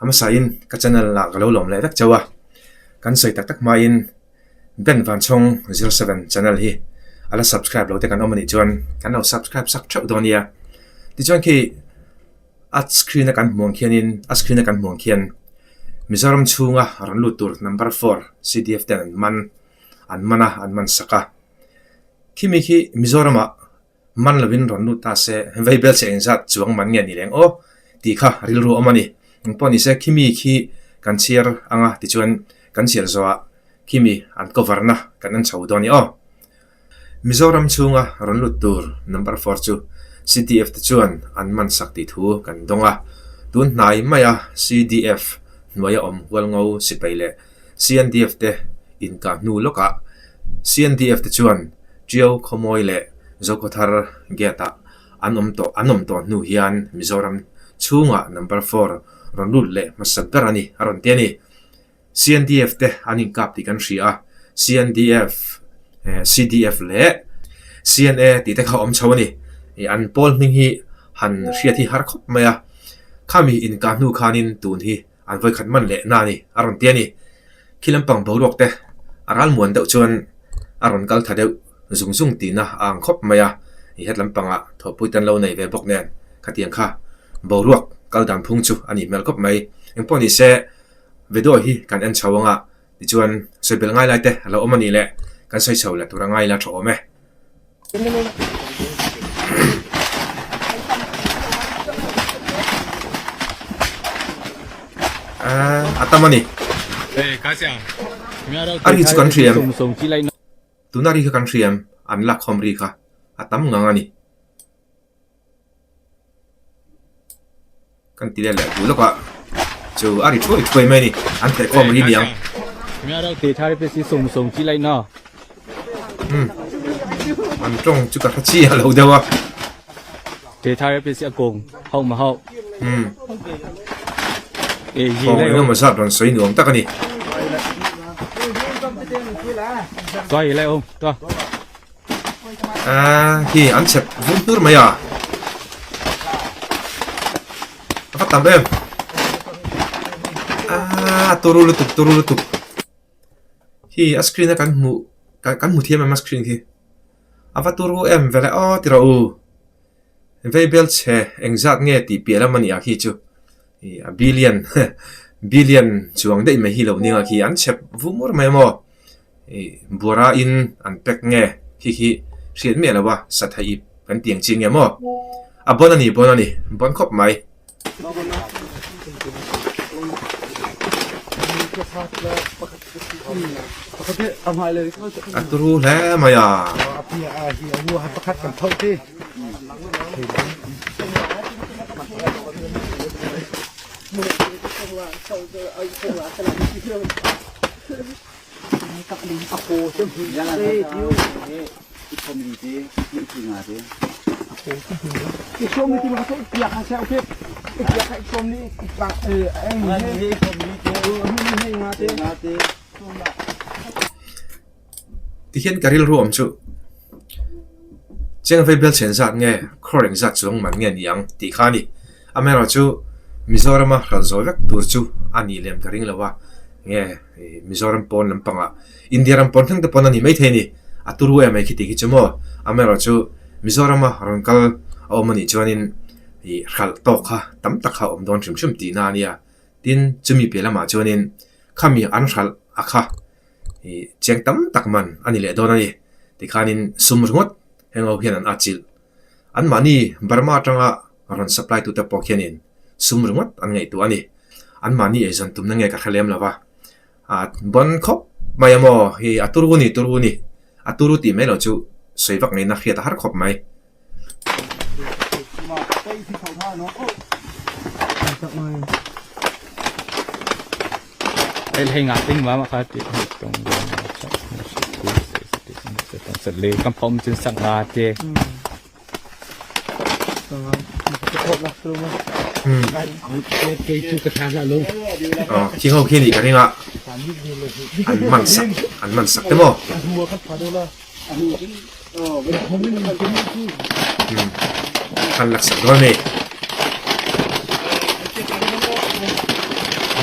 A hmasain ka channel ah ka lo lawm leh vek chauh a, kan sawi tak tak hmain Ben Vanchhawng 07 channel hi a la subscribe lo te kan awm a nih chuan kan lo subscribe sak theuh dawn nia. Tichuan khi a screen a kan hmuh ang khianin a screen a kan hmuh ang khian Mizoram chhunga rawn lut tur number four C_D_F ten an man an man a an man sak a. Khimi khi Mizoramah Man lovin rawn lut ta se, vei bel che engzat chuang man nge ni leng aw tih kha rilru awm a ni. Engpawh ni se khimi khi kan chhiar anga tichuan kan chhiar zawhah khimi an cover na kan en chho dawn a ni aw. Mizoram chhunga rawn lut tur number four chu CDF te chuan an man sak tih thu kan dawng a, tun hnai maia CDF hnuaia awm Hualngo sipai leh CNDF te inkah hnu lawkah CNDF te chuan Ṭiau Khawmawi leh Zokhawthar Gate-ah an awm tawh an awm tawh hnu hian Mizoram chhungah number four rawn lut leh hmasa ber a ni a rawn ti a ni. CNDF te an inkap tih kan hria a, CNDF, CDF leh CNA tih te kha awm chho a ni. An pawl hming hi han hriat hi har khawp mai a, khami inkah hnu khanin tun hi An vawikhat man leh na a ni, a rawn ti a ni. Khi lampang boruak te a ral muan deuh chuan a rawn kal tha deuh zung zung tihna a ang khawp mai a, i het lampangah thawhpui te an lo nei ve bawk nen khatiang kha boruak kal dan phung chu a nih hmel khawp mai. Engpawh ni se video hi kan en chho anga tichuan sawi belh ngai lai te a lo awm a nih leh kan sawi chho leh tur a ngai la tha awm e. A tam a ni. A ri chu kan hriam. Tuna ri kha kan hriam. An lakkhawm ri kha a tam ngang a ni. Kan ti leh leh duh lawk a, chu a ri thuai thuai mai a ni, an theh khawm ri niang. Umm an tawng chu ka hre chi a lo deuh a. Umm thawng engemaw zat rawn sawi nuam tak a ni. Aaa khi an chep vum hnur mai a a va tam em aaa turu lutuk turu lutuk khi a screen a kan hmuh kan hmu thiam em a screen khi a va turu em vele aw ti rawh u vei bel chhe engzat nge tih piah lam a ni a khi chu ih a billion billion chuang daih mai hi lo nia khi an chep vum ur mai maw. Ih buara in an pack nge khi khi hriat miah lo a satha ip kan tih ang chi nge maw a bawn a ni bawn a ni bawn khawp mai. A turu hle mai a. Tihian ka rilru awm chu Chengvei bel chhen zat nge khaw eng zat chuang man nge ni ang tih kha a ni. Amaherawhchu Mizorama hralh zawi vek tur chu a nih lem ka ring lo a, nge Mizoram pawn lampangah India ram pawn thleng te pawn a ni maithei a ni, a turu em mai khi tih khi chu maw. Amaherawhchu Mizorama rawn kal a awm a nih chuanin ih hralh tawk kha tam tak kha a awm dawn hrim hrim tihna a nia. Tin, chumi piah lamah chuanin khami an hralh a kha ih cheng tam tak man a ni leh dawn a ni. Tikhanin sum ringawt heng ho hian an atchilh. Anmahni Burma atanga rawn supply tute pawh khianin sum ringawt an ngaihtuah a ni. Anmahni eizawn tumna nge ka hre lem lo va. A bawn khawp mai a maw hi a turu ni turu ni. A turu tih mai loh chu sawi vak ngaihna hriat a har khawp mai. Khi ho khi nih ka ring a an man sak an man sak te maw an lak sak dawn a ni.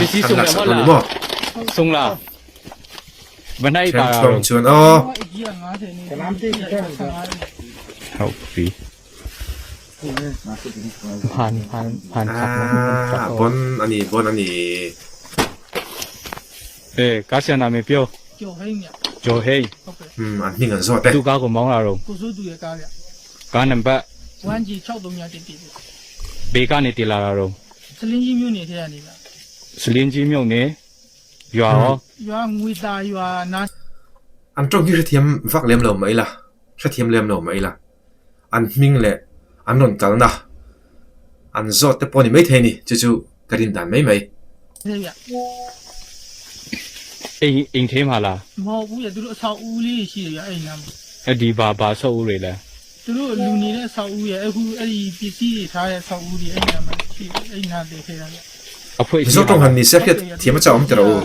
an laksak dawn ni maw? Ṭhenṭhuam chuan aw. Aaa bon a ni bon a ni. Umm an hming an zawt e. An tawng hi hrethiam vak lem lo mah ila, hrethiam lem lo mah ila, an hming leh an rawn kalna an zawt te pawh a ni maithei a ni, chu chu ka rin dan mai mai. Mizo tawng han ni se hriat thiam a chauh awm teh rawh u.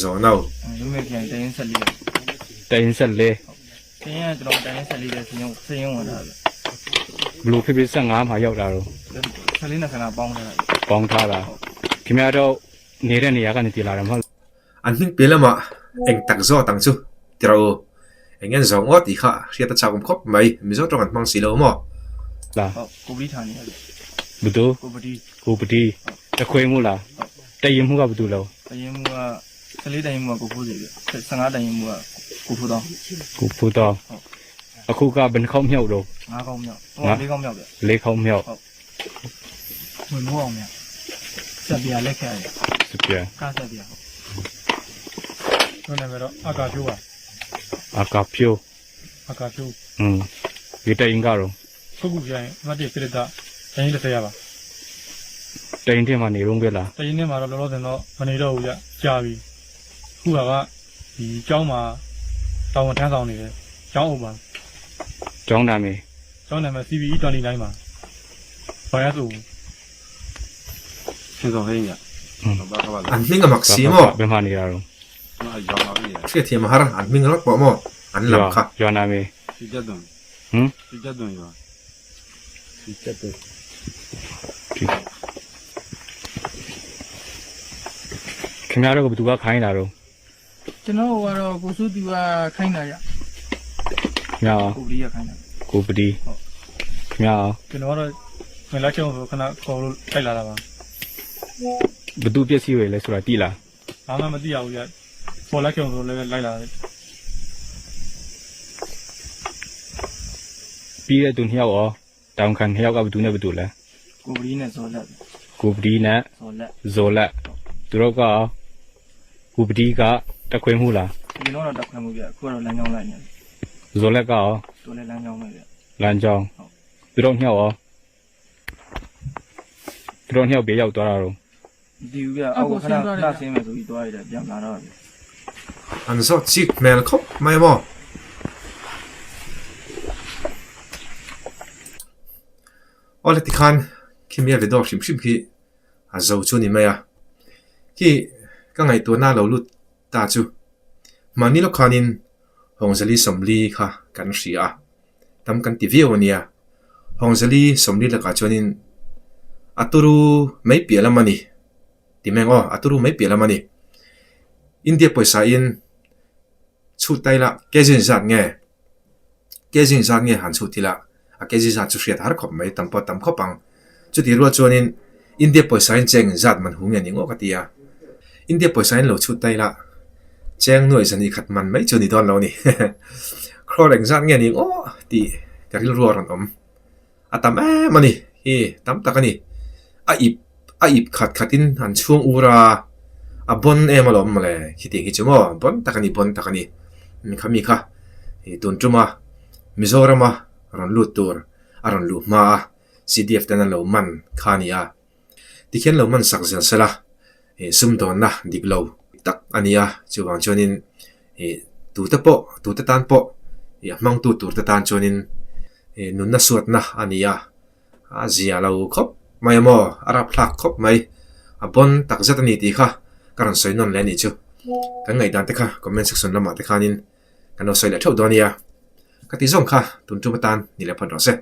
Zawno. An hming piah lamah eng tak zawt ang chu ti rawh u. Eng nge an zawng aw tih kha hriat a chak awm khawp mai. Mizo tawng an hmang si lo maw? An hming a mak si maw? Hriatthiam a har, an hming rawt pawh maw? An lam kha. An zawt chik hmel khawp mai maw? Awle tikhan khimia video hrim hrim khi a zo chu a ni mai a. Khi ka ngaihtuahna lo lut ta chu mahni lawk khanin Hawngzali Sawmli kha kan hria a, tam kan ti viau a nia. Hawngzali Sawmli lakah chuanin a turu mai piah lam a ni ti mai ang aw, a turu mai piah lam a ni. India pawisa in chhut ta ila kg zat nge kg zat nge han chhut ila a kg zat chu hriat har khawp mai tam pawh tam khawp ang. Chutih rual chuanin India pawisa in cheng zat man hu nge ni ngawh ka ti a, India pawisa in lo chhut ta ila cheng nuai zan ikhat man mai chu ni dawn lo a ni. Crore engzat nge ni ngawh tih ka rilru a rawn awm. A tam em a ni, hi tam tak a ni. A ip a ip khat khat in an chhung ur a, a bawn em alawm mawle khitiang hi chu maw bawn tak a ni bawn tak a ni. Khami kha tun tuma Mizorama rawn lut tur a rawn luh hma a. CDF ten an lo man kha a ni a, tikhian lo man sak zel sela ih sumdawnna dik lo tak a ni a, chuvang chuanin ih tute pawh tute tan pawh ih a hmangtu turte tan chuanin ih nunna suatna a ni a, a zia lo khawp mai a maw? A rapthlak khawp mai. A bawn tak zet a ni tih kha ka rawn sawi nawn leh a nih chu. Kan ngaihdan te kha comment section lamah te khanin kan lo sawi leh theuh dawn a nia. Ka ti zawng kha tun tum atan ni leh phawt rawh se.